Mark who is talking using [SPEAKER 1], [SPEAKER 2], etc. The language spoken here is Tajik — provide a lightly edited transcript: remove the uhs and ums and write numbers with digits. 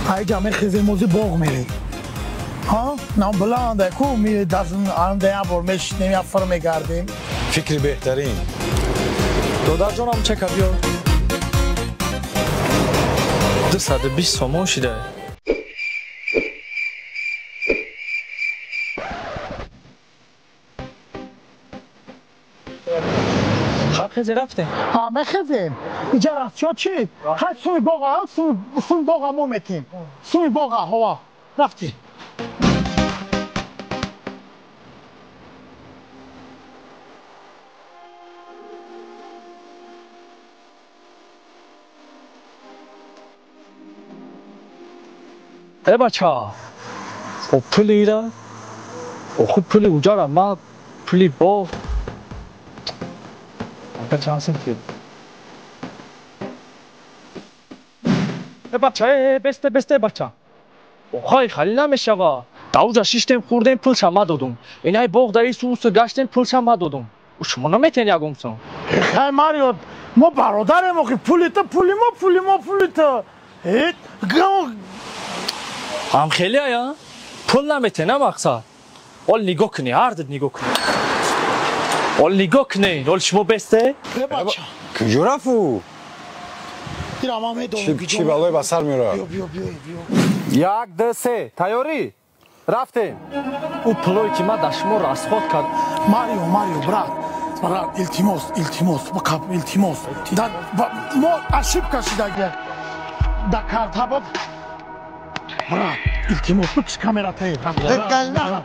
[SPEAKER 1] Айҷа мехезем, ози боғ мерем. Ҳа? Нам баланда ку анда як бор мешинем, як фир мегардем.
[SPEAKER 2] Фикри беҳтарин.
[SPEAKER 3] Додарҷонам, чека биё. 220 сомон шида. Хезе рафтем.
[SPEAKER 1] Ҳа, мехезем. Иҷа рафтчо чи? Хай суми боға, суми боға мо метем. Суми боға, ҳова. Рафтӣ.
[SPEAKER 3] Э бача, о пули ира, охи пули уҷара ма пули боғ. Чанд сент ки? Э бача, э бесте, бесте бача. Охай хали намешава. Дар уҷа шиштем, хӯрдем, пулша ма додум. Инаи боғ дар ису усу гаштем, пулша ма додум. Шумо наметен ягон сум?
[SPEAKER 1] Хай Марио, мо бародарем охи, пули ту пули мо, пули мо пули ту. Э,
[SPEAKER 3] ҳам хеле ая? Пул наметен, а мақсад? Ол нигоҳ кунӣ, ҳар дид нигоҳ кунӣ. Ол нигоҳ кунед, ол шумо бесте?
[SPEAKER 1] Э бача.
[SPEAKER 2] Куҷо рафту?
[SPEAKER 1] Ира ман медонам.
[SPEAKER 2] Чӣ балое ба сар меорад?
[SPEAKER 1] Биё, биё, биё, биё.
[SPEAKER 4] 1, 2, 3. Тайёрӣ? Рафтем.
[SPEAKER 3] Ӯ пулое ки ман дар шумо расход кард.
[SPEAKER 1] Марио, Марио, брат. Брат, илтимос, илтимос, бақаб, илтимос. Мо ошибка шидаги. Да карта баб. Брат, илтимос, бикш камера таи. Брат.